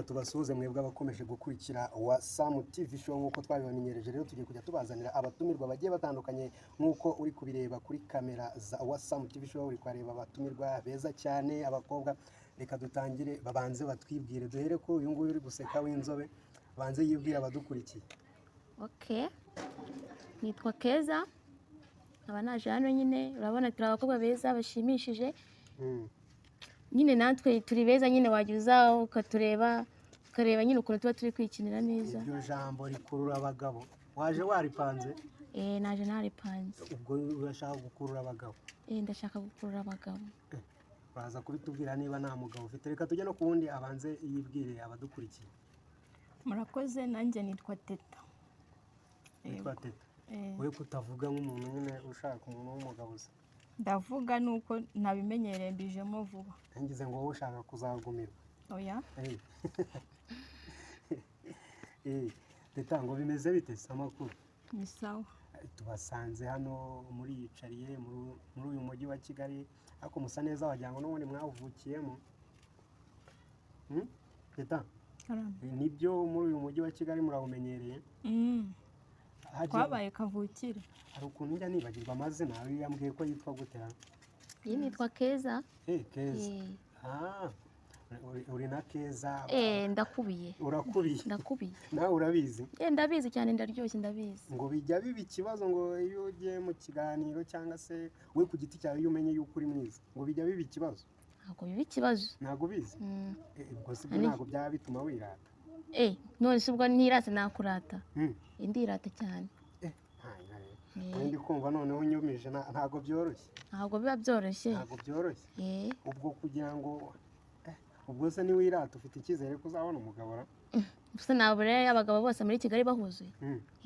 Reka tubasuhuze mwebwe abakomeje gukurikira wa Samu TV Show. Nk'uko twabibamenyereje rero, tugiye kujya tubazanira abatumirwa bagiye batandukanye. Nk'uko uri kubireba kuri kamera za wa Samu TV Show, uri kuhareba abatumirwa beza cyane, abakobwa. Reka dutangire babanze batwibwire. Duhere kuri uyu nguyu uri guseka w'inzobe, banze yibwire abadukurikiye. Okay. Nitwa Keza. Nkaba naje hano nyine, urabona turi abakobwa beza bashimishije. Nyine natwe turi beza nyine, wajya uza ukatureba, ukareba nyine ukuntu tuba turi kwikinira neza. Iryo jambo rikurura abagabo, waje waripanze? Eh, naje naripanze. Ubwo urashaka gukurura abagabo? Eh, ndashaka gukurura abagabo. Baza kubitubwira niba nta mugabo ufite. Reka tujye no ku wundi, abanze yibwire abadukurikiye. Murakoze, nanjye nitwa Teta. Witwa Teta? Eh. Wowe kutavuga nk'umuntu nyine ushaka umuntu w'umugabo usa? Ndavuga nuko ntabimenyereye, mbijemo vuba. Ngize ngo wowe ushaka kuzagumirwa. Oya. Eh, Teta, ngo bimeze bite se, amakuru? Ni sawa. Tubasanze hano muriyicariye muri uyu mujyi wa Kigali, ariko musa neza, wagira ngo n'ubundi mwawuvukiyemo. Teta? Karame. Nibyo, muri uyu mujyi wa Kigali murawumenyereye? Mm. Twabaye kavukire. Hari ukuntu njya nibagirwa amazina. Yambwiye ko yitwa gute? Iyi nitwa Keza. Eh, Keza. Eh, Ah, uri na Keza. Eh, ndakubiye. Urakubiye? Ndakubiye. Nawe urabizi? Eh, ndabizi cyane, ndaryoshye, ndabizi. Ngo bijya biba ikibazo ngo iyo ugiye mu kiganiro, cyangwa se we ku giti cyawe, iyo umenye yuko uri mwiza, ngo bijya biba ikibazo? Ntabwo biba ikibazo. Ntabwo ubizi? Mm. Eh, ubwo si bwo ntabwo byaba bituma wirata? Eh, none se ubwo ntirata nakurata? Eh, ndirata cyane. Eh, nta rero. Eh. Wowe ndi kumva noneho unyumije, ntabwo byoroshye. Ntabwo biba byoroshye. Ntabwo byoroshye. Eh. Ubwo kugira ngo ubwo se niwirata, ufite icyizere ko uzabona umugabo ra? Gusa ntabwo rero abagabo bose muri Kigali bahuzuye.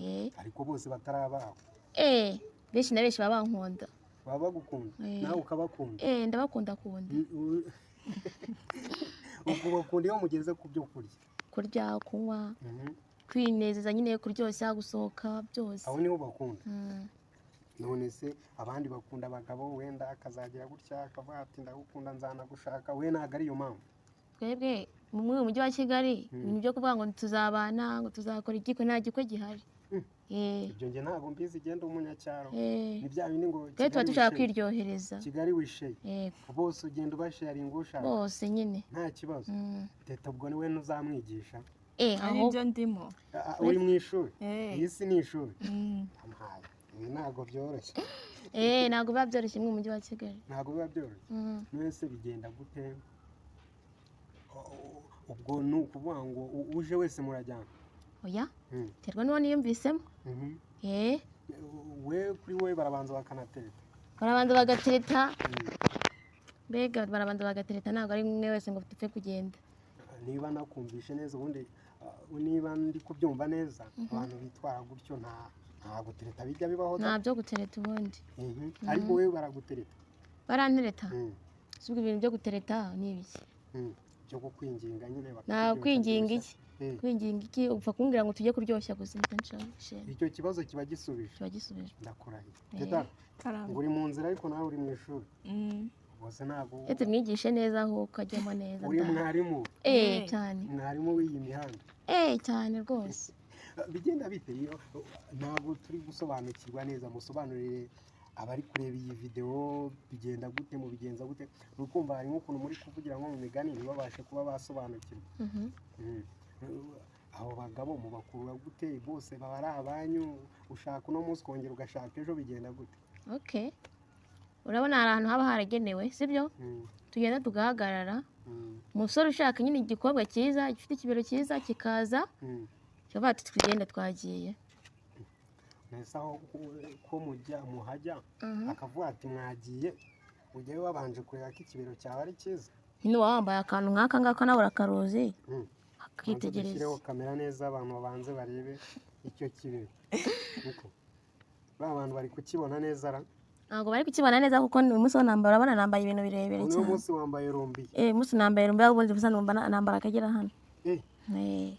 Eh. Ariko bose batarabaho. Eh, benshi na benshi baba bankunda. Baba bagukunda? Eh. Nawe ukabakunda? Eh, ndabakunda kunda. Ubwo bakunda iyo mugeze ku byo kurya? Kurya, kunywa, kwinezeza nyine, kuryoshya, gusohoka, byose. Aho niho bakunda? Mm. None se abandi bakunda abagabo, wenda akazagira gutya akavuga ati: "Ndagukunda, nzanagushaka"? We ntabwo ari iyo mpamvu? Twebwe muri uyu mujyi wa Kigali, ibintu byo kuvuga ngo tuzabana, ngo tuzakora igikwe, nta gikwe gihari. Eh. Ibyo njye ntabwo mbizi, genda umunyacyaro. Eh. Ni bya bindi ngo Twe tuba Kigali dushaka wisheye. kwiryohereza. Kigali wisheye. Yego. Bose ugenda ubasharinga ushaka? Bose nyine. Nta kibazo? Mm. Teta, ubwo niwe ntuzamwigisha? Eh, Ari aho byo ndimo. Ah, uri mu ishuri? Eh. Iyi si ni ishuri? Mm. Ampaye ibi, ntabwo byoroshye. Eh, ntabwo biba byoroshye mu mujyi wa Kigali. Ntabwo biba byoroshye. Mm. None bigenda gute? Ubwo ni ukuvuga ngo uje wese murajyana? Oya. Terwa n'uwo niyumvisemo. Eh. We kuri we barabanza bakanatereta? Barabanza bagatereta. Mbega barabanza bagatereta, ntabwo ari umwe wese ngo dupfe kugenda. Niba nakumvishe neza ubundi, niba ndi kubyumva neza, abantu bitwara gutyo nta gutereta bijya bibaho da? Nta byo gutereta ubundi. Ariko wowe baragutereta? Barantereta. Si ubwo ibintu byo gutereta ni ibiki? Byo kukwinginga nyine. Nta Bakakuryoshya. kwinginga iki? Eh. Kwinginga iki? Upfa kumbwira ngo tujye kuryoshya gusa, mpita nshaka. Icyo kibazo kiba gisubije? Kiba gisubije. Ndakurahiye. Eh. Teta, Karame. ngo uri mu nzira, ariko nawe uri mu ishuri? Mm. Bose ntabwo. Iyo tumwigishe neza aho ukajyamo neza. Uri mwarimu? Eh, Eh. cyane. Mwarimu w'iyi mihanda? Eh, cyane rwose. Bigenda bite iyo ntabwo turi gusobanukirwa neza? Musobanurire abari kureba iyi videwo, bigenda gute, mubigenza gute? Ni ukumva hari nk'ukuntu muri kuvugira nko mu migani, ntibabashe kuba basobanukirwa. Abo bagabo mubakurura gute? Bose baba ari abanyu? Ushaka uno munsi, ukongera ugashaka ejo, bigenda gute? Okay, urabona hari ahantu haba haragenewe, sibyo? Tugenda tugahagarara. Umusore ushaka nyine igikobwa cyiza, gifite ikibero cyiza, kikaza kikavuga ati: "Tugende, twagiye." Mbese aho ko mujya muhajya, akavuga ati: "Mwagiye", ujyayo wabanje kureba ko ikibero cyawe ari cyiza? Nyine uba wambaye akantu nk'aka ngaka, nawe urakaruzi. Banze Akitegereza. Dushyireho kamera neza, abantu babanze barebe icyo kibero. Niko ba bantu bari kukibona neza ra? Ntabwo bari kukibona neza, kuko uyu munsi wo nambara, urabona nambaye ibintu birebire Uno cyane. munsi wambaye rumbiye? Eh, umunsi nambaye rumbiya, ubundi busa numva nambara akagera hano. Eh. Eh.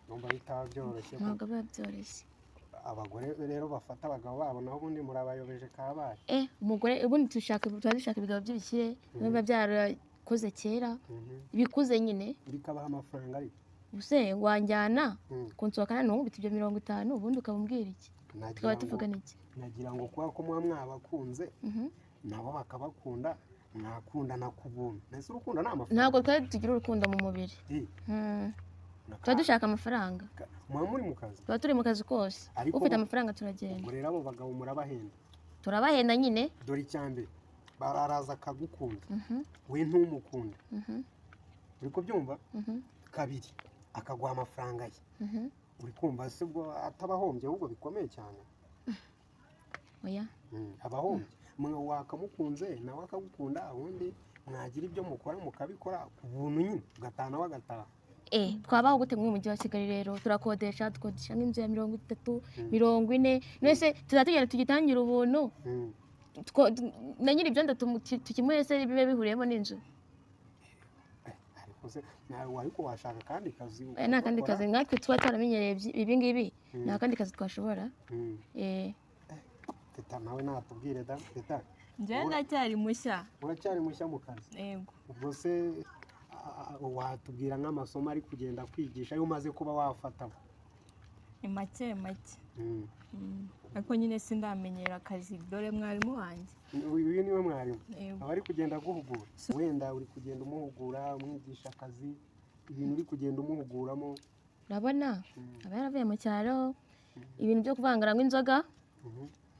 Numva bitaba byoroshye ko Ntabwo biba byoroshye. Abagore rero bafata abagabo babo, naho ubundi murabayobeje kabaye. Eh, umugore ubundi dushaka, tuba dushaka ibigabo by'ibikire biba byarakoze kera, bikuze nyine. Bikabaha amafaranga ariko. Ubuse wanjyana kunsohokana ntunkubite ibyo 50, ubundi ukaba umbwira iki? Nagira Tukaba ngo- tuvugana iki? Nagira ngo kubera ko muba mwabakunze, nabo bakabakunda, mwakundana ku buntu. Mbese urukundo ni amafaranga? Ntabwo twari tugira urukundo mu mubiri. Tuba dushaka amafaranga. Muba muri mu kazi. Tuba turi mu kazi kose. Ariko Ufite amafaranga turagenda. Ubwo rero abo bagabo murabahenda. Turabahenda nyine. Dore icya mbere, bararaza akagukunda, we ntumukunde. Uri kubyumva? Mhm. Kabiri, akaguha amafaranga ye. Uri kumva se ubwo atabahombye ahubwo bikomeye cyane? Oya. Abahombye. Mwe wakamukunze nawe akagukunda, ubundi mwagira ibyo mukora mukabikora ku buntu nyine, ugataha nawe agataha. Twabaho gute muri uyu mujyi wa Kigali rero? Turakodesha, dukodesha nk'inzu ya 30, 40. None tuzajya tugenda tugitangira ubuntu? Na nyiri ibyondo tukimuhe se bibe bihuriyemo n'inzu? Ariko se nawe, ariko washaka akandi kazi Oya, nta kandi ugakora. kazi nkatwe tuba twaramenyereye ibi ngibi, nta kandi kazi twashobora. Teta nawe natubwire da, Teta. Njyewe ndacyari mushya. Uracyari mushya mu kazi? Yego. Ubwo se watubwira nk'amasomo ari kugenda kwigisha ayo umaze kuba wafata? Ni make make. Ariko nyine sindamenyera akazi, dore mwarimu wanjye. Uyu niwe mwarimu? Yego. Aba ari kugenda aguhugura? Wenda uri kugenda umuhugura, umwigisha akazi, ibintu uri kugenda umuhuguramo? Urabona aba yaravuye mu cyaro, ibintu byo kuvangaranywa inzoga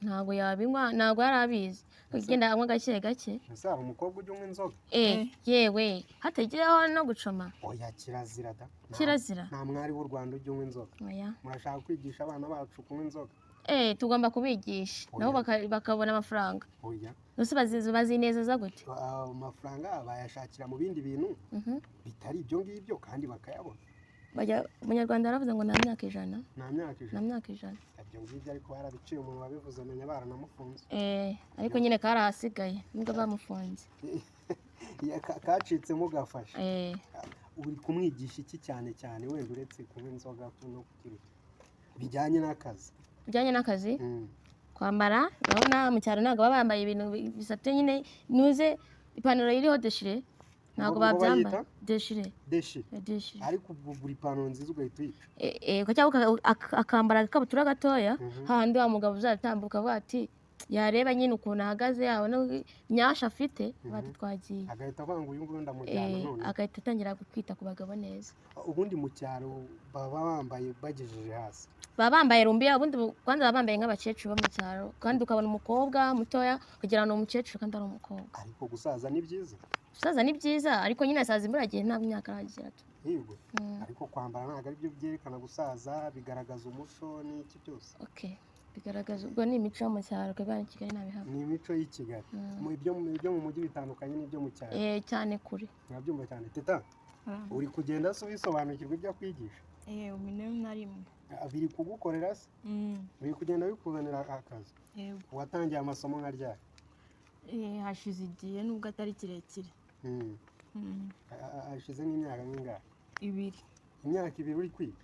ntabwo yabinywa, ntabwo yari abizi, kugenda anywa gake gake. Ese hari umukobwa ujya unywa inzoga? Yewe, hatagiraho no gucoma. Oya, kirazira da. Kirazira. Nta mwari w'u Rwanda ujya unywa inzoga. Oya. Murashaka kwigisha abana bacu kunywa inzoga? Tugomba kubigisha nabo Oya. bakabona amafaranga. Oya. Nose bazinezeza gute? Amafaranga bayashakira mu bindi bintu bitari ibyo ngibyo kandi bakayabona. Bajya Umunyarwanda yaravuze ngo nta myaka 100. Nta myaka Nta 100. myaka 100. Ibyo ngibyo ariko barabiciye, umuntu wabivuze amenya baranamufunze. Ariko nyine karahasigaye nubwo bamufunze. Ya, kacitsemo gafashe. Uri kumwigisha iki cyane cyane, wenda uretse kunywa inzoga no kugira uti bijyanye n'akazi? Bijyanye n'akazi? Kwambara, urabona mu cyaro ntabwo baba bambaye ibintu bisabye nyine, nuze ipantaro iriho déchiré ntabwo Ngo babyambara. bayita? Déchiré. Déchiré? Déchiré. Ariko ubwo ugura ipantaro nziza ugahita uyica. Cyangwa akambara agakabutura gatoya, hahandi wa mugabo uzatambuka avuga ati, yareba nyine ukuntu ahagaze, yabona nyasha afite, bati twagiye. Agahita avuga ngo uyu nguyu ndamujyana. None Agahita atangira kwita ku bagabo neza. Ubundi mu cyaro baba bambaye bagejeje hasi? Baba bambaye rumbiya, ubundi kwanza baba bambaye nk'abakecuru bo mu cyaro, kandi ukabona umukobwa mutoya kugira ngo ni umukecuru kandi ari umukobwa. Ariko gusaza ni byiza. Gusaza ni byiza, ariko nyine asaza imburagihe, nta myaka aragira tu. Yego, ariko kwambara ntabwo ari byo byerekana gusaza, bigaragaza umuco n'iki byose. Okay, bigaragaza, ubwo ni imico yo mu cyaro, twebwe hano i Kigali ntabihaba. Ni imico y'i Kigali. Mu ibyo mu mujyi bitandukanye n'ibyo mu cyaro. Cyane kure. Murabyumva cyane. Teta, uri kugenda se ubisobanukirwa ibyo akwigisha? Rimwe na rimwe. Ah, biri kugukorera se? Biri kugenda bikuzanira akazi? Yego. Watangiye amasomo nka ryari? Hashize igihe nubwo atari kirekire. Hashize nk'imyaka nk'ingahe? 2. Imyaka 2 uri kwiga?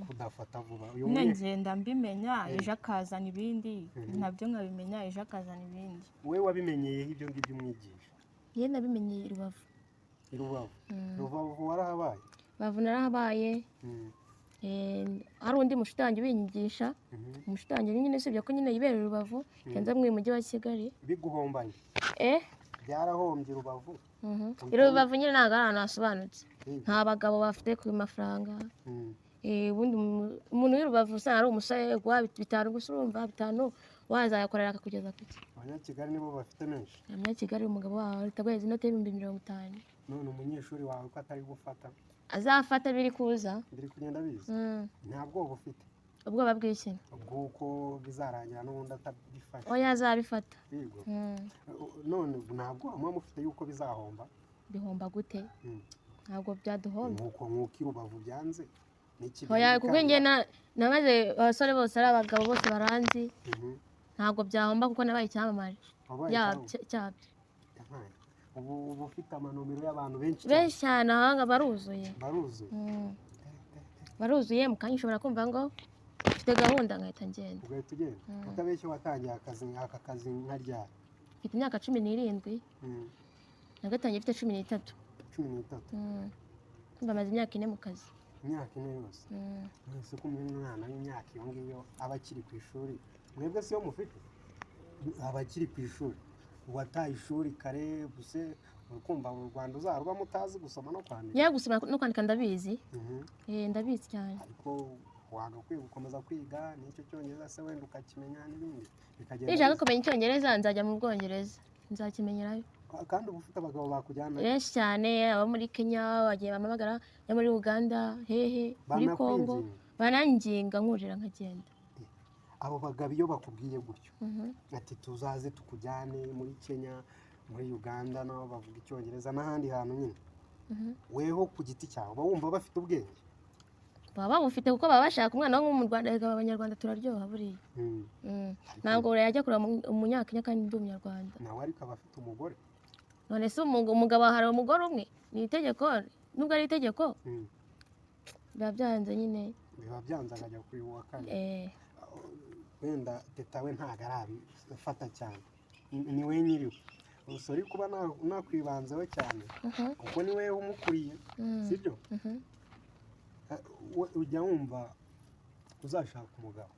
Kudafata vuba uyu Nyine ngenda mbimenya, ejo akazana ibindi, nabyo nkabimenya, ejo akazana ibindi. We wabimenyeyeho ibyo ngibyo umwigisha? Njye nabimenyeye i Rubavu. I Rubavu? Rubavu warahabaye? Rubavu narahabaye. Hari undi mushuti wanjye ubinyigisha. Umushuti wanjye nyine, usibye ko nyine yibera i Rubavu, nza mu mujyi wa Kigali. Biguhombanye? Byarahombye Rubavu? I Rubavu nyine ntabwo ari ahantu hasobanutse. Nta bagabo bafite ku mafaranga. Ubundi umuntu w'i Rubavu usanga ari umusore guha 5 gusa, urumva 5 wazayakorera akakugeza ku ki? Abanyakigali nibo bafite menshi. Abanyakigali, umugabo wawe ahita aguhereza inote y'50,000. None umunyeshuri wawe ko atari gufata? Azafata, biri kuza. Biri kugenda biza? Nta bwoba ufite? Ubwoba bw'iki? Bw'uko bizarangira n'ubundi atabifashe. Oya, azabifata. Yego. None nta bwoba muba mufite yuko bizahomba? Bihomba gute? Ntabwo byaduhomba. Nk'uko i Rubavu byanze n'ikigali Oya, kuko bikanga. njye namaze abasore bose ari abagabo, bose baranzi. Ntabwo byahomba kuko nabaye icyamamare. Wabaye icyamamare. Cyabyo. Yampaye. Ubu ufite amanomero y'abantu benshi cyane. Benshi cyane, ahanga baruzuye. Baruzuye. Baruzuye, mu kanya ushobora kumva ngo mfite gahunda, nkahita ngenda. Ugahita ugenda. Utabeshye, watangiye akazi aka kazi nka ryari? Mfite imyaka 17. Nagatangiye mfite 13. 13. Ndumva maze imyaka 4 mu kazi. Imyaka 4 yose. Mwese ko umwana w'imyaka iyo ngiyo aba akiri ku ishuri, mwebwe siyo mufite, aba akiri ku ishuri, uwataye ishuri kare buse uri kumva u Rwanda uzarubamo utazi gusoma no kwandika? Yewe, gusoma no kwandika ndabizi. Ndabizi cyane. Ariko wagakwiye gukomeza kwiga n'icyo cyongereza se, wenda ukakimenya n'ibindi bikagenda Nishaka biza. kumenya icyongereza nzajya mu Bwongereza, nzakimenyerayo. Kandi uba ufite abagabo bakujyana? Benshi cyane, abo muri Kenya bagiye bampamagara, no muri Uganda, hehe, muri Congo. Banakwiginga? Bananginga nkurira nkagenda. Abo bagabo iyo bakubwiye gutyo ati tuzaze tukujyane muri Kenya, muri Uganda nabo bavuga icyongereza, n'ahandi hantu nyine, weho ku giti cyawe uba wumva bafite ubwenge? Baba babufite kuko baba bashaka umwana wo mu Rwanda. Erega abanyarwanda turaryoha buriya. Ntabwo yajya kureba umunyakenya kandi ndi umunyarwanda. Nawe ariko aba afite umugore. None se umugabo hari umugore umwe? Ni itegeko, nubwo ari itegeko, biba byanze nyine. Biba byanze akajya kuri uwa kane. Eh. Wenda Teta we ntabwo arabifata cyane, ni we nyiriwe gusa uri kuba nakwibanzeho cyane kuko ni we umukuriye, sibyo? Mhm. Ujya wumva uzashaka umugabo?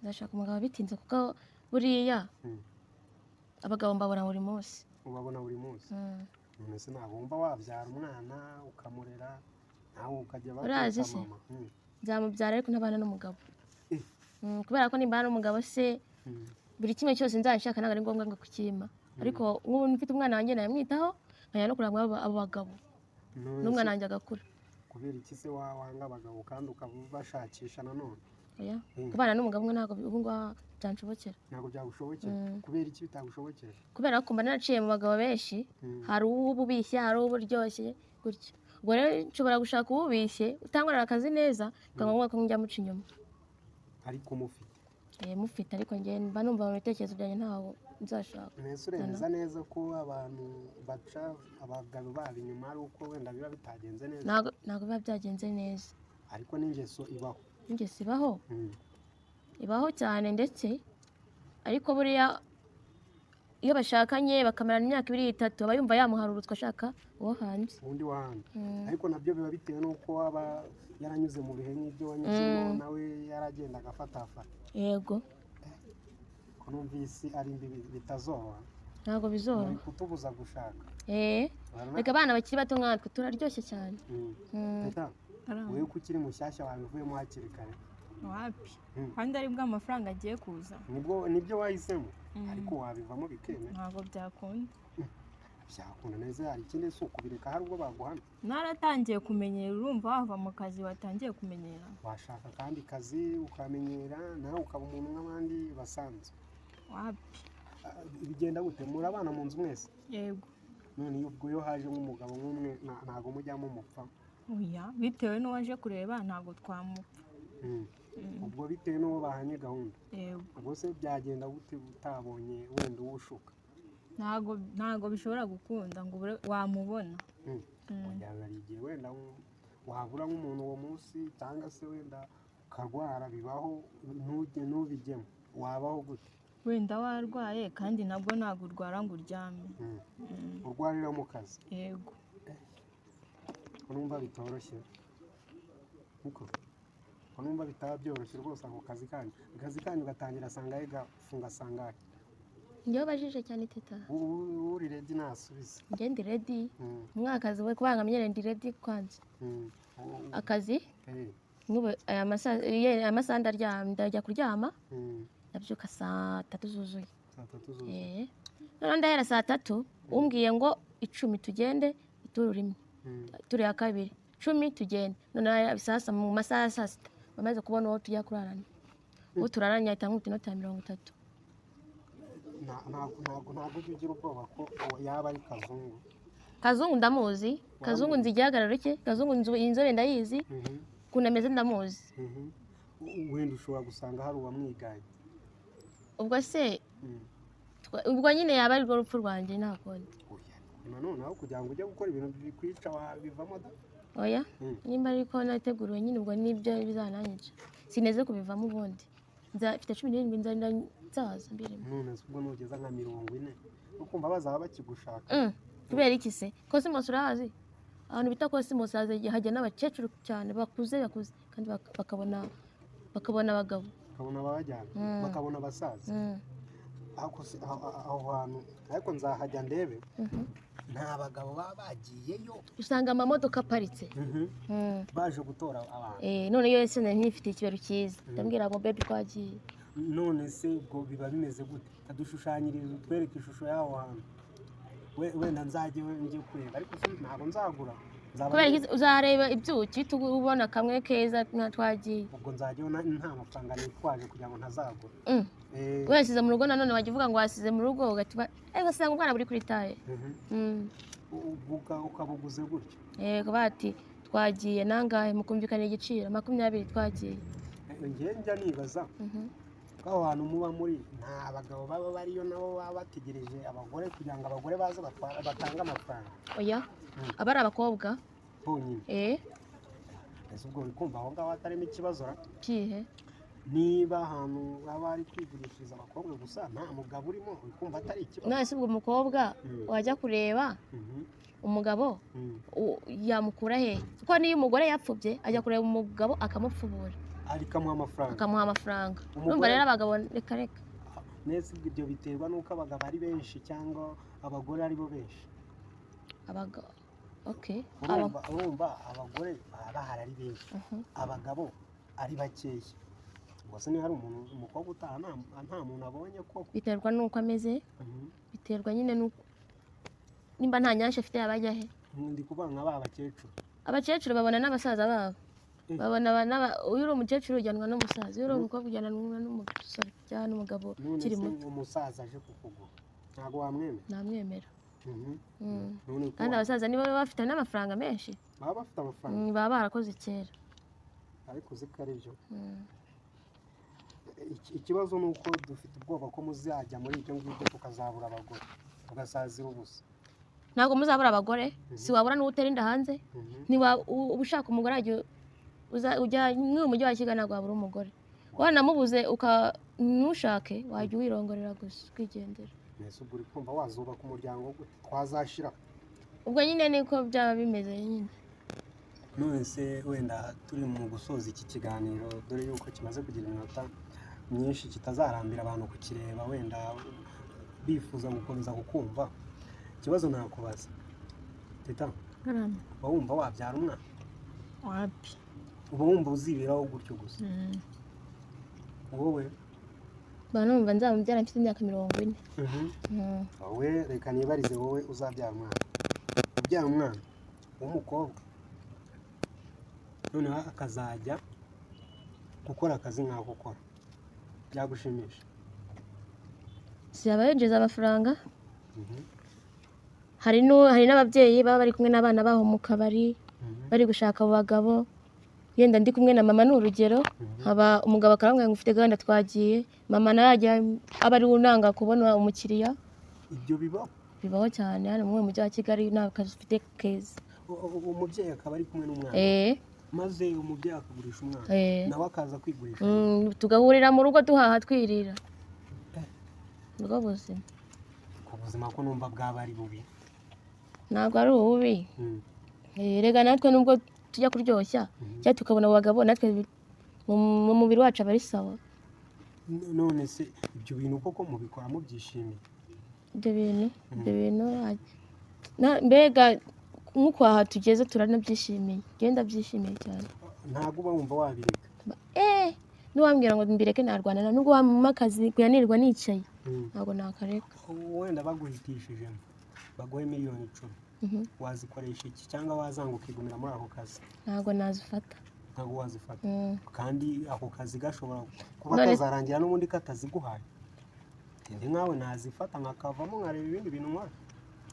Nzashaka umugabo bitinze kuko buriya abagabo mbabona buri munsi. Ubabona buri munsi. None se ntabwo wumva wabyara umwana ukamurera, nawe ukajya Urazi bakwita se? mama? Nzamubyara ariko ntabana n'umugabo. Kubera ko nimbana n'umugabo se, buri kimwe cyose nzashaka ntabwo ari ngombwa ngo kukimpa, ariko nk'ubu mfite umwana wanjye namwitaho, nkajya no kureba abo bagabo None n'umwana se wanjye agakura. Kubera iki se wanga abagabo kandi ukaba ubashakisha nanone? Oya, kubana n'umugabo umwe ntabwo ubu ngubu byanshobokera. Ntabwo byagushobokera? Kubera iki bitagushobokera? Kubera ko mba naraciye mu bagabo benshi. Hari uwuba ubishye, hari uwuba uryoshye gutyo. Ubwo rero nshobora gushaka uwubishye utankorera akazi neza, bikaba ngombwa ko njya muca inyuma. Ariko mufite? Eh, mufite, ariko njye mba numva mu bitekerezo byanjye ntawo nzashaka. Mbese uremeza neza ko abantu baca abagabo babo inyuma ari uko wenda biba bitagenze neza? Ntabwo biba byagenze neza. Ariko n'ingeso ibaho. Ingeso ibaho. Ibaho cyane ndetse, ariko buriya iyo bashakanye bakamarana imyaka 2, 3, aba yumva yamuharurutswe ashaka uwo hanze. Undi wahandi. Ariko nabyo biba bitewe n'uko waba yaranyuze mu bihe nk'ibyo wanyuzemo, nawe yaragenda agafatafata. Yego. Ko numva isi ari mbi, bitazoroha. Ntabwo bizoroha. Muri kutubuza gushaka. Eh, reka, abana bakiri bato nkatwe turaryoshye cyane. Teta, wowe ko ukiri mushyashya wabivuyemo hakiri kare? Wapi, kandi aribwo amafaranga agiye kuza. Nibwo nibyo wahisemo, ariko wabivamo bikemera? Ntabwo byakunda. Byakunda neza. Hari ikindi, si ukubireka, hari ubwo baguhana? Naratangiye kumenyera, urumva wava mu kazi watangiye kumenyera? Washaka akandi kazi ukamenyera, nawe ukaba umuntu nk'abandi basanzwe. Wapi. Ah, bigenda gute? Murabana mu nzu mwese? Yego. None iyo ubwo iyo haje nk'umugabo nk'umwe, ntabwo mujyamo mupfa? Oya, bitewe n'uwaje kureba ntabwo twamupfa. Ubwo bitewe n'uwo bahanye gahunda? Yego. Ubwo se byagenda gute utabonye wenda uwo ushuka? Ntabwo bishobora gukunda ngo ubure wamubona. Wagira ngo hari igihe wenda wabura nk'umuntu uwo munsi, cyangwa se wenda ukarwara, bibaho, ntujye ntubijyemo, wabaho gute? Wenda warwaye, kandi nabwo ntabwo urwara ngo uryame. Urwarira mu kazi? Yego. Ko numva bitoroshye, kuko ko numva bitaba byoroshye rwose ako kazi kanyu. Akazi kanyu gatangira sangahe, gafunga sangahe? Njyewe ubajije cyane, Teta. Uri ready nasubize. Njye ndi ready. Umwakazi we kubanga amenyere, ndi ready kwanza. Akazi nk'ubu aya masaha, aya masaha ndaryama, ndajya kuryama, ndabyuka saa 3 zuzuye. Saa 3 zuzuye. Eh. Noneho ndahera saa 3, umbwiye ngo 10 tugende ituru rimwe, turi ya kabiri 10 tugende. Noneho sasa mu masaha ya saa 6 bamaze kubona uwo tujya kurarana, uwo turaranye ahita ankubita inoti ya 30. Ntabwo ujya ugira ubwoba ko uwo yaba ari Kazungu? Kazungu ndamuzi, Kazungu nzi igihagararo cye, Kazungu nzi inzobe ndayizi, ukuntu ameze ndamuzi. Wenda ushobora gusanga hari uwamwiganye. Ubwo se ubwo nyine yaba ari rwo rupfu rwanjye, nta kundi. Oya, nanone aho kugira ngo ujye gukora ibintu bikwica wabivamo da. Oya, nimba ariko nateguriwe nyine, ubwo nibyo bizananyica, sineze kubivamo. Ubundi mfite 17, nzarinda nzaza mbirimo. None se ubwo nugeza nka 40 ukumva bazaba bakigushaka? Kubera iki se? Cosmos urahazi? Ahantu bita Cosmos hajya n'abakecuru cyane bakuze bakuze, kandi bakabona abagabo, bakabona ababajyana, bakabona abasaza. Aho hantu ariko nzahajya ndebe, nta bagabo baba bagiyeyo. Usanga amamodoka aparitse baje gutora abantu. None iyo ese nari nifite ikibero cyiza, ndambwira ngo baby twagiye. None se ubwo biba bimeze gute? Kadushushanyirize, utwereke ishusho y'aho hantu. Wenda nzajye njye kureba, ariko ntabwo nzagura. Kubera uzareba ibyuki ubona kamwe keza twagiye. Ubwo nzajyayo nta mafaranga nitwaje kugira ngo ntazagura. Wasize mu rugo nanone wajya uvuga ngo wasize mu rugo, ugatuba ariko usanga umwana buri kuri taye. Ukabuguze gutyo. Yego, bati twagiye nangahe, mukumvikana igiciro 20 twagiye. Njye njya nibaza ko aho hantu muba muri nta bagabo baba bariyo, nabo baba bategereje abagore kugira ngo abagore baze batange amafaranga. Oya, aba ari abakobwa bonyine. Ese ubwo uri kumva aho ngaho hatarimo ikibazo ra? Kihe? Niba ahantu baba bari kwigurishiriza abakobwa gusa nta mugabo urimo, uri kumva atari ikibazo? None se ubwo umukobwa wajya kureba umugabo yamukura he? Kuko niyo umugore yapfubye ajya kureba umugabo akamupfubura, akamuha amafaranga, akamuha amafaranga. Urumva rero abagabo reka reka. Nese ibyo biterwa n'uko abagabo ari benshi cyangwa abagore ari bo benshi? Abagabo, okay. Urumva abagore baba bahari ari benshi, abagabo ari bakeya. Ubwo se niba hari umuntu umukobwa utaha nta muntu abonye koko? Biterwa n'uko ameze, biterwa nyine n'uko nimba nta nyanshi afite yabajya he. Ndi kuvuga nka ba bakecuru. Abakecuru babona n'abasaza babo. Babona uyu uri umukecuru ujyanwa n'umusaza, uyu uri umukobwa ujyanwa n'umusore cyangwa n'umugabo ukiri muto. Umusaza aje kukugura ntabwo wamwemera? Namwemera. Kandi abasaza nibo baba bafite n'amafaranga menshi. Baba bafite amafaranga. Baba barakoze kera. Ariko uzi ko ari byo. Ikibazo ni uko dufite ubwoba ko muzajya muri ibyo ngibyo tukazabura abagore, tugasazira ubusa. Ntabwo muzabura abagore, si wabura n'uwo utera inda hanze. Niba uba ushaka umugore ujya nk'uyu mujyi wa Kigali ntabwo wabura umugore. Wanamubuze ntushake, wajya uwirongorera gusa ukigendera. Mbese ubwo uri kumva wazubaka umuryango gute? Twazashira. Ubwo nyine niko byaba bimeze nyine. None se wenda turi mu gusoza iki kiganiro, dore yuko kimaze kugira iminota myinshi kitazarambira abantu kukireba, wenda bifuza gukomeza kukumva. Ikibazo nakubaza Teta, uba wumva wabyara umwana? Wapi. Uba wumva uziberaho gutyo gusa? Wowe? Mba numva nzamubyara mfite imyaka 40. Wowe reka nibarize, wowe uzabyara umwana, ubyara umwana w'umukobwa noneho akazajya gukora akazi nk'ako ukora, byagushimisha? Si yaba yinjiza amafaranga? Hari n'ababyeyi baba bari kumwe n'abana babo mu kabari, bari gushaka abo bagabo. Yenda ndi kumwe na mama ni urugero, haba umugabo akarambwira ngo ufite gahunda twagiye, mama nawe ajya aba ari we unanga kubona umukiriya. Ibyo bibaho? Bibaho cyane hano mu mujyi wa Kigali, nta kazi ufite keza. Umubyeyi akaba ari kumwe n'umwana, maze umubyeyi akagurisha umwana, nawe akaza kwigurisha. Tugahurira mu rugo duhaha twirira. Nibwo buzima. Ku buzima ko numva bwaba ari bubi. Ntabwo ari ububi. Rega natwe nubwo tujya kuryoshya cyangwa tukabona abo bagabo, natwe mu mubiri wacu aba ari sawa. None se ibyo bintu koko mubikora mubyishimiye? Ibyo bintu mbega nk'uko aha tugeze turanabyishimiye, ngenda byishimiye cyane. Ntabwo uba wumva wabireka? N'uwambwira ngo mbireke narwana, nubwo wampa akazi kuyanirwa nicaye, ntabwo nakareka. Wenda baguhitishijemo baguhe 10,000,000, wazikoresha iki? Cyangwa wazanga ukigumira muri ako kazi? Ntabwo nazifata. Ntabwo wazifata? Kandi ako kazi gashobora kuba kazarangira n'ubundi kataziguhaye. Ndi nkawe nazifata nkakavamo nkareba ibindi bintu nkora.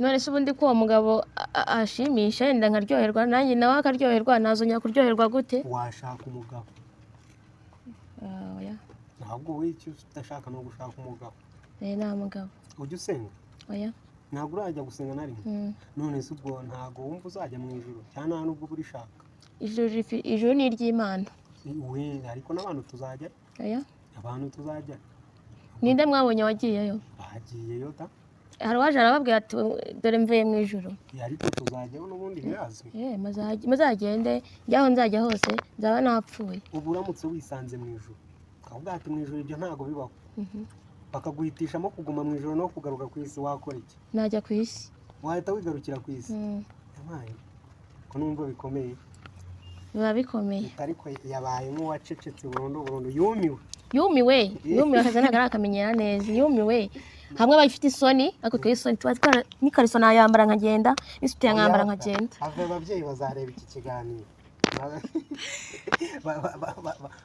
None se ubundi ko uwo mugabo ashimisha yenda nkaryoherwa, nanjye nawe akaryoherwa, nazongera kuryoherwa gute? Washaka umugabo. Oya. Ntabwo wowe icyo udashaka ni ugushaka umugabo? Nta mugabo. Ujya usenga? Oya. Ntabwo urajya gusenga na rimwe? None se ubwo ntabwo wumva uzajya mu ijuru, cyangwa nta nubwo uba urishaka? Ijuru ni iry'Imana. We ariko n'abantu tuzajya. Oya. Abantu tuzajya. Ninde mwabonye wagiyeyo? Bagiyeyo da. Hari uwaje arababwira ati dore mvuye mu ijuru. Ariko tuzajyaho n'ubundi birazwi. Muzagende, njyaho nzajya hose nzaba napfuye. Ubu uramutse wisanze mu ijuru ukavuga ati mu ijuru ibyo ntabwo bibaho, bakaguhitishamo kuguma mu ijuru no kugaruka ku isi, wakora iki? Najya ku isi. Wahita wigarukira ku isi? Yabaye ko numva bikomeye. Biba bikomeye. Ariko yabaye nk'uwacecetse burundu burundu, yumiwe. Yumiwe, yumiwe, akazi ntabwo arakamenyera neza, yumiwe. Hamwe abafite isoni, ariko twe isoni tuba twara, n'ikariso nayambara nkagenda, n'isutiya nkambara nkagenda. Ave, ababyeyi bazareba iki kiganiro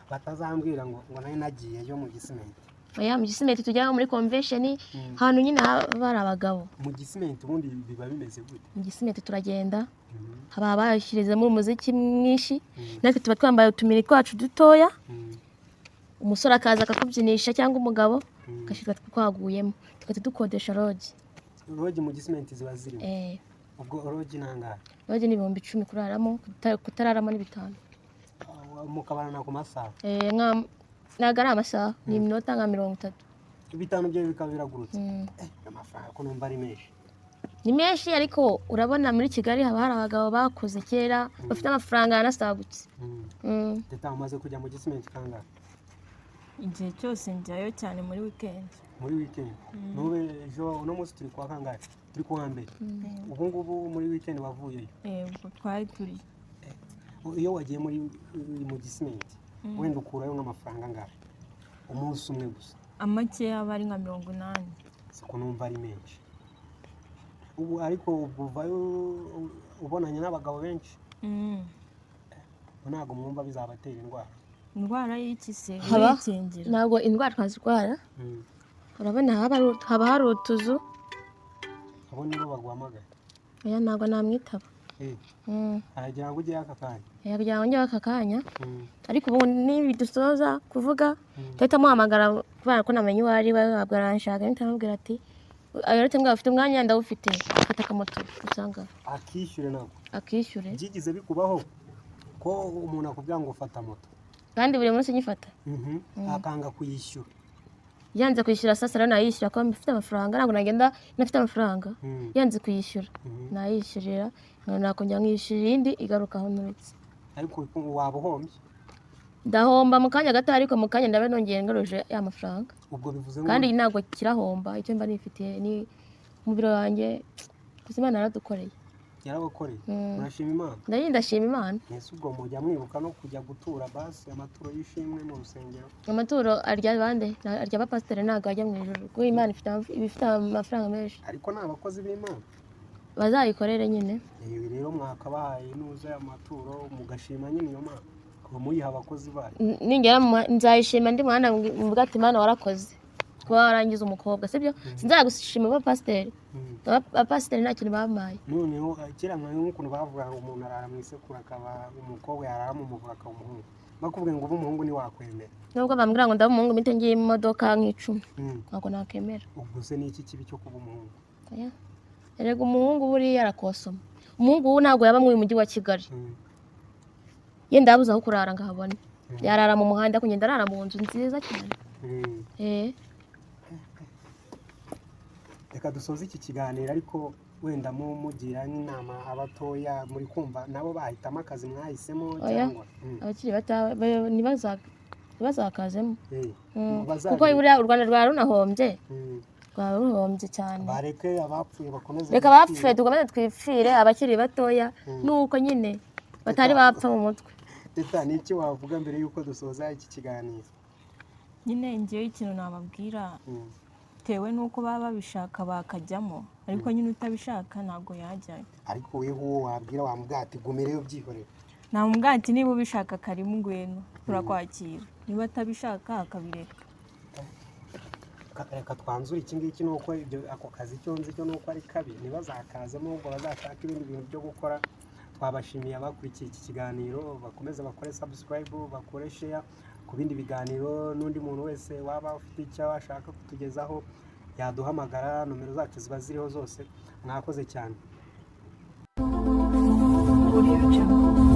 batazambwira ngo nari nagiyeyo mu Gisimenti. Oya, mu Gisimenti tujyaho muri convention, ahantu nyine haba hari abagabo. Mu Gisimenti ubundi biba bimeze gute? Mu Gisimenti turagenda, haba bashyirizemo umuziki mwinshi, natwe tuba twambaye utumiri twacu dutoya, umusore akaza akakubyinisha cyangwa umugabo, agashyirwa twaguyemo, tugahita dukodesha lodge. Lodge mu Gisimenti ziba zirimo? Ubwo lodge ni angahe? Lodge ni 10,000 kuraramo, kutararamo ni 5. Mukabarana ku masaha? Ntabwo ari amasaha, ni iminota nka 30. 5 byo bikaba biragurutse? Amafaranga ko numva ari menshi. Ni menshi, ariko urabona muri Kigali haba hari abagabo bakoze kera bafite amafaranga yanasagutse. Teta, umaze kujya mu Gisimenti kangahe? Igihe cyose njyayo, cyane muri weekend. Muri weekend? Nube ejo, uno munsi turi kuwa kangahe? Turi kuwa mbere. Ubu ngubu muri weekend wavuyeyo? Yego, twari turi. Iyo wagiye muri mu Gisimenti wenda ukurayo nk'amafaranga angahe umunsi umwe gusa? Amake yaba ari nka 80. Siko numva ari menshi ubu, ariko ubwo uvayo ubonanye n'abagabo benshi? Ntabwo mwumva bizabatera indwara? Indwara y'iki se? Haba Urikingira. Ntabwo indwara twazirwara. Urabona haba hari utuzu. Abo nibo baguhamagaye? Oya, ntabwo namwitaba. Aragira ngo ujyeyo aka kanya? Kugira ngo njyeho aka kanya, ariko ubu nibidusoza kuvuga tuhita muhamagara, kubera ko namenye uwo ari we, ntabwo aranshaka, mpita mubwira ati ariko mbwa ufite umwanya? Ndawufite, fata akamoto usanga. Akishyure ntabwo? Akishyure. Byigize bikubaho ko umuntu akubwira ngo fata moto? Kandi buri munsi nyifata. Akanga kuyishyura? Yanze kwishyura, sasa rero nayishyura kuko mfite amafaranga, ntabwo nagenda ntafite amafaranga. Yanze kuyishyura, nayishyurira, nakongera nkishyura iyindi igaruka aho nturutse. Ariko waba uhombye. Ndahomba mu kanya gato, ariko mu kanya ndaba nongeye ngaruje ya mafaranga. Ubwo bivuze ngo Kandi ntabwo kirahomba, icyo mba nifitiye ni umubiri wanjye gusa. Imana yaradukoreye. Yarabakoreye. Murashima Imana? Ndayi ndashima Imana. Mbese ubwo mujya mwibuka no kujya gutura basi amaturo y'ishimwe mu rusengero? Amaturo arya bande? Arya abapasiteri, ntabwo ajya mu ijuru, kuko Imana iba ifite amafaranga menshi. Ariko ni abakozi b'Imana. Bazayikorere nyine. Ibi rero mwakabahaye nuza amaturo mugashima nyine iyo Mana kuba muyiha abakozi bayo. Ningera nzayishima ndi muhanda, mvuga ati Imana warakoze kuba warangiza umukobwa, sibyo? Sinzagushima abapasiteri. Abapasiteri nta kintu bampaye. Noneho kera nka nk'ukuntu bavuga ngo umuntu arara mu isekuru akaba umukobwa, yarara mu muvure akaba umuhungu, bakubwiye ngo ube umuhungu ntiwakwemera? Nubwo bambwira ngo ndaba umuhungu mpite ngiye mu modoka nk'icumi, ntabwo nakemera. Ubwo se ni iki kibi cyo kuba umuhungu? Oya. Erega umuhungu buriya arakosoma. Umuhungu ubu ntabwo yaba muri uyu mujyi wa Kigali. Yenda yabuze aho kurara ngo ahabone, yarara mu muhanda, kugenda arara mu nzu nziza cyane. Reka dusoze iki kiganiro, ariko wenda mugira n'inama abatoya muri kumva nabo bahitamo akazi mwahisemo Oya. cyangwa Abakiri bato ntibazakazemo. Bazabe- Kuko buriya u Rwanda rwaba runahombye, rwaba ruhombye cyane. Bareke abapfuye bakomeze Reka bipfire. abapfuye dukomeze twipfire, abakiri batoya nuko nyine batari bapfa mu mutwe. Teta, ni iki wavuga mbere y'uko dusoza iki kiganiro? Nyine ngewe ikintu nababwira, bitewe n'uko baba babishaka bakajyamo, ariko nyine utabishaka ntabwo yajyayo. Ariko weho uwo wabwira, wamubwira ati gumireyo byihorere? Namubwira ati niba ubishaka karimu, ngwino turakwakira, niba atabishaka akabireka. Reka twanzure iki ngiki, ni uko ibyo ako kazi icyo nzi cyo ni uko ari kabi, ntibazakazemo, ahubwo bazashake ibindi bintu byo gukora. Twabashimiye abakurikiye iki kiganiro, bakomeze bakore subscribe, bakore share ku bindi biganiro. N'undi muntu wese waba ufite icyo ashaka kutugezaho yaduhamagara, nomero zacu ziba ziriho zose. Mwakoze cyane. Audio Jungle.